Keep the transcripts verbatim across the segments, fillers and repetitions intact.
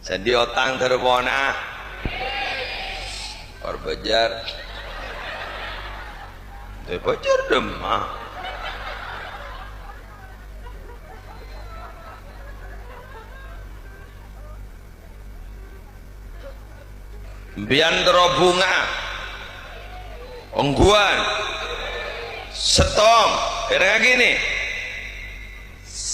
Sè andi' otang dâri pona. Or bâjâr. Dâri bâjâr dâmma. Bi'en terro bhunga. Ongghuwân. Sèttong. Èrèngngaghi nè.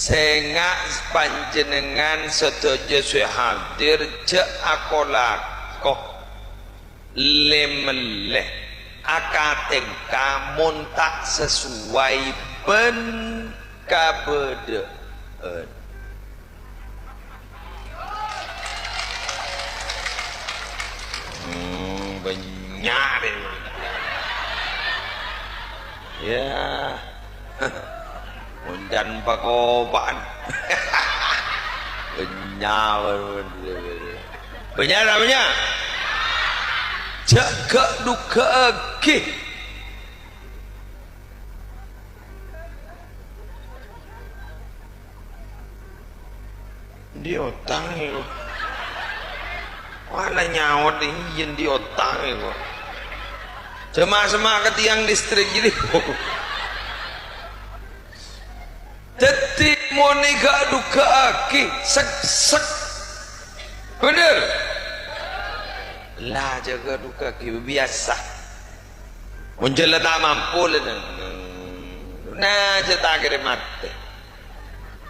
Sènga' panjhennengngan sadhâjâ sè hadir jhâ' ako-lako, lè-mellè, akatèngka mon ta' sasoway bân kabâdâ'ân. Hmm, bânnya' rè. Yâ. Mon can pakopa'an. Bânnya'. Bânnya' ta' bânnya'? Jhâ' ghâ'-dhughâ'âghi. Andi' otang, èko. Wala nyaot, iyâ, andi' otang, èko. Sèma-sèma ka tiyang listrik jadi. Dhâddhi, mon èghâ'-dhughâ'âghi, sek-sek. Bhender? La, jhâ' ghâ'-dhughâ'âghi, biyasa. Mon jhâ' la ta' mampu, la, na-, na-, jhâ' ta' kèrèm atè.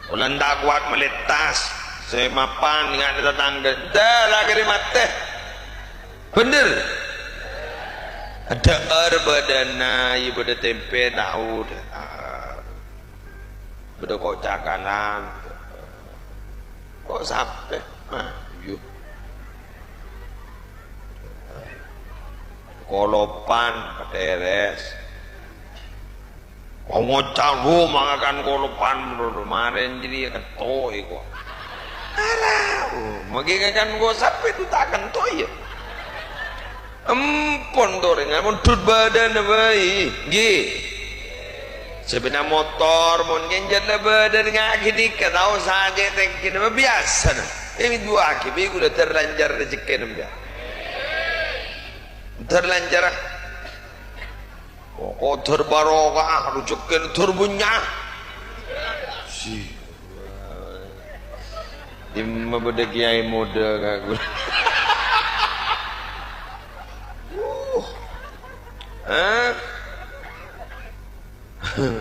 Polana ta' kowat mellè tas, sè mapan, nèngalè tatangghâ. Dah, la kèrèm atè. Bhender? Adhâ'âr bâdâna, iyâ bâdâ tèmpè, tao, dhâ'âr. Bâdâ ko' cakanan. Ko' sapè? Ah, iyâ. Kolopan, patèrès. Ko' ngoca' lu mangakan kolopan, marèn jârèya kento, èko. Ala, oh, maghi ngakan ko' sapè, dhu ta' kento, iyâ. Empon torè, mon dhut bâdâna bhâi, ghi. Sapèna motor, mon ngènjhâr la bâdâna ngaghi nèka, tao sajjhâ tèngghi, ma' biyasana. È, du'aaghi, bi' kaulâ terlancar rejekkèna, ya. Terlancar, ah. Ko-, kodhâr barokah, rejekkèna dhâr bânnya'. Si. Dimma bâdâ kèyaè modâ ka kaulâ. Uh. Hah?